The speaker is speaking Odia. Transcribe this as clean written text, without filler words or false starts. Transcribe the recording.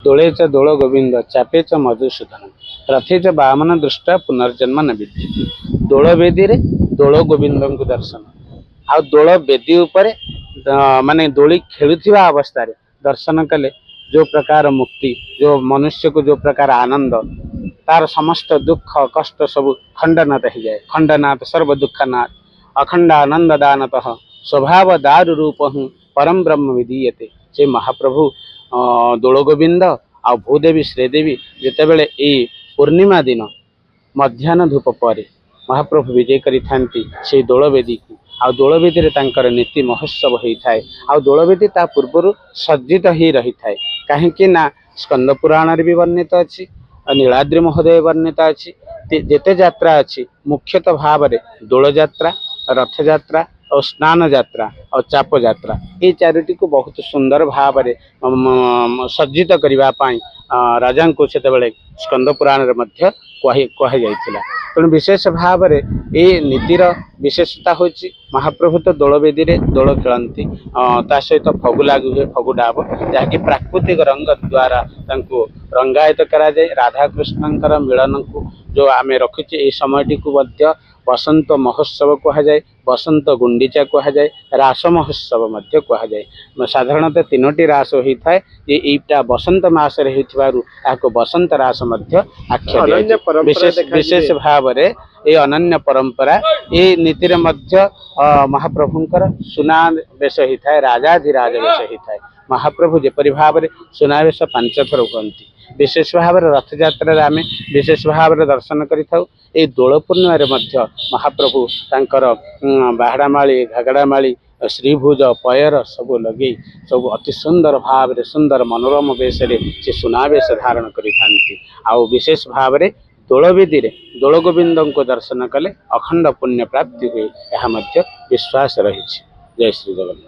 ଦୋଳେ ଚ ଦୋଳ ଗୋବିନ୍ଦ ଚାପେ ଚ ମଧୁସୂଦନ ରଥେ ଚ ବାମନ ଦୃଷ୍ଟା ପୁନର୍ଜନ୍ମ ନ ବିଦ୍ୟତେ। ଦୋଳ ବେଦୀରେ ଦୋଳ ଗୋବିନ୍ଦଙ୍କୁ ଦର୍ଶନ, ଆଉ ଦୋଳ ବେଦୀ ଉପରେ ମାନେ ଦୋଳି ଖେଳୁଥିବା ଅବସ୍ଥାରେ ଦର୍ଶନ କଲେ ଯେଉଁ ପ୍ରକାର ମୁକ୍ତି, ଯେଉଁ ମନୁଷ୍ୟକୁ ଯେଉଁ ପ୍ରକାର ଆନନ୍ଦ, ତାର ସମସ୍ତ ଦୁଃଖ କଷ୍ଟ ସବୁ ଖଣ୍ଡନାଥ ହେଇଯାଏ। ଖଣ୍ଡନାଥ ସର୍ବ ଦୁଃଖନାଥ ଅଖଣ୍ଡ ଆନନ୍ଦ ଦାନତଃ ସ୍ୱଭାବ ଦାରୁ ରୂପ ହିଁ ପରମ ବ୍ରହ୍ମ ବିଧୀୟତେ। ସେ ମହାପ୍ରଭୁ ଦୋଳଗୋବିନ୍ଦ ଆଉ ଭୂଦେବୀ ଶ୍ରୀଦେବୀ ଯେତେବେଳେ ଏଇ ପୂର୍ଣ୍ଣିମା ଦିନ ମଧ୍ୟାହ୍ନ ଧୂପ ପରେ ମହାପ୍ରଭୁ ବିଜୟ କରିଥାନ୍ତି ସେଇ ଦୋଳବେଦୀକୁ, ଆଉ ଦୋଳବେଦୀରେ ତାଙ୍କର ନୀତି ମହୋତ୍ସବ ହେଇଥାଏ। ଆଉ ଦୋଳବେଦୀ ତା ପୂର୍ବରୁ ସଜ୍ଜିତ ହେଇ ରହିଥାଏ, କାହିଁକି ନା ସ୍କନ୍ଦ ପୁରାଣରେ ବି ବର୍ଣ୍ଣିତ ଅଛି, ନୀଳାଦ୍ରି ମହୋଦୟ ବର୍ଣ୍ଣିତ ଅଛି। ଯେତେ ଯାତ୍ରା ଅଛି ମୁଖ୍ୟତଃ ଭାବରେ ଦୋଳଯାତ୍ରା, ରଥଯାତ୍ରା ଆଉ ସ୍ନାନ ଯାତ୍ରା ଆଉ ଚାପ ଯାତ୍ରା, ଏଇ ଚାରୋଟିକୁ ବହୁତ ସୁନ୍ଦର ଭାବରେ ସଜ୍ଜିତ କରିବା ପାଇଁ ରାଜାଙ୍କୁ ସେତେବେଳେ ସ୍କନ୍ଦ ପୁରାଣରେ ମଧ୍ୟ କୁହାଯାଇଥିଲା। ତେଣୁ ବିଶେଷ ଭାବରେ ଏଇ ନୀତିର ବିଶେଷତା ହେଉଛି ମହାପ୍ରଭୁ ତ ଦୋଳବେଦୀରେ ଦୋଳ ଖେଳନ୍ତି, ତା ସହିତ ଫଗୁ ଲାଗୁ ହୁଏ, ଫଗୁ ଡାବ, ଯାହାକି ପ୍ରାକୃତିକ ରଙ୍ଗ ଦ୍ୱାରା ତାଙ୍କୁ ରଙ୍ଗାୟିତ କରାଯାଏ। ରାଧାକୃଷ୍ଣଙ୍କର ମିଳନକୁ ଯେଉଁ ଆମେ ରଖିଛେ ଏଇ ସମୟଟିକୁ ମଧ୍ୟ ବସନ୍ତ ମହୋତ୍ସବ କୁହାଯାଏ, ବସନ୍ତ ଗୁଣ୍ଡିଚା କୁହାଯାଏ, ରାସ ମହୋତ୍ସବ ମଧ୍ୟ କୁହାଯାଏ। ସାଧାରଣତଃ ତିନୋଟି ରାସ ହୋଇଥାଏ, ଯେ ଏଇଟା ବସନ୍ତ ମାସରେ ହେଉଥିବାରୁ ଏହାକୁ ବସନ୍ତ ରାସ ମଧ୍ୟ ଆଖ୍ୟା ଅନନ୍ୟ ଦିଆଯାଏ। ପରମ୍ପରା ବିଶେଷ ଦେଖାଯିବେ। ବିଶେଷ ଭାବରେ ଏଇ ଅନନ୍ୟ ପରମ୍ପରା ଏଇ ନୀତିରେ ମଧ୍ୟ ମହାପ୍ରଭୁଙ୍କର ସୁନା ବେଶ ହେଇଥାଏ, ରାଜାଧିରାଜ ବେଶ ହେଇଥାଏ। ମହାପ୍ରଭୁ ଯେପରି ଭାବରେ ସୁନାବେଶ 5 ଥର ହୁଅନ୍ତି, ବିଶେଷ ଭାବରେ ରଥଯାତ୍ରାରେ ଆମେ ବିଶେଷ ଭାବରେ ଦର୍ଶନ କରିଥାଉ। ଏଇ ଦୋଳ ପୂର୍ଣ୍ଣିମାରେ ମଧ୍ୟ ମହାପ୍ରଭୁ ତାଙ୍କର ବାହାଡ଼ାମାଳି, ଘାଗଡ଼ାମାଳି, ଶ୍ରୀଭୁଜ, ପୟର ସବୁ ଲଗେଇ ସବୁ ଅତି ସୁନ୍ଦର ଭାବରେ ସୁନ୍ଦର ମନୋରମ ବେଶରେ ସେ ସୁନାବେଶ ଧାରଣ କରିଥାନ୍ତି। ଆଉ ବିଶେଷ ଭାବରେ ଦୋଳବେଦୀରେ ଦୋଳଗୋବିନ୍ଦଙ୍କୁ ଦର୍ଶନ କଲେ ଅଖଣ୍ଡ ପୁଣ୍ୟ ପ୍ରାପ୍ତି ହୁଏ, ଏହା ମଧ୍ୟ ବିଶ୍ୱାସ ରହିଛି। ଜୟ ଶ୍ରୀ ଜଗନ୍ନାଥ।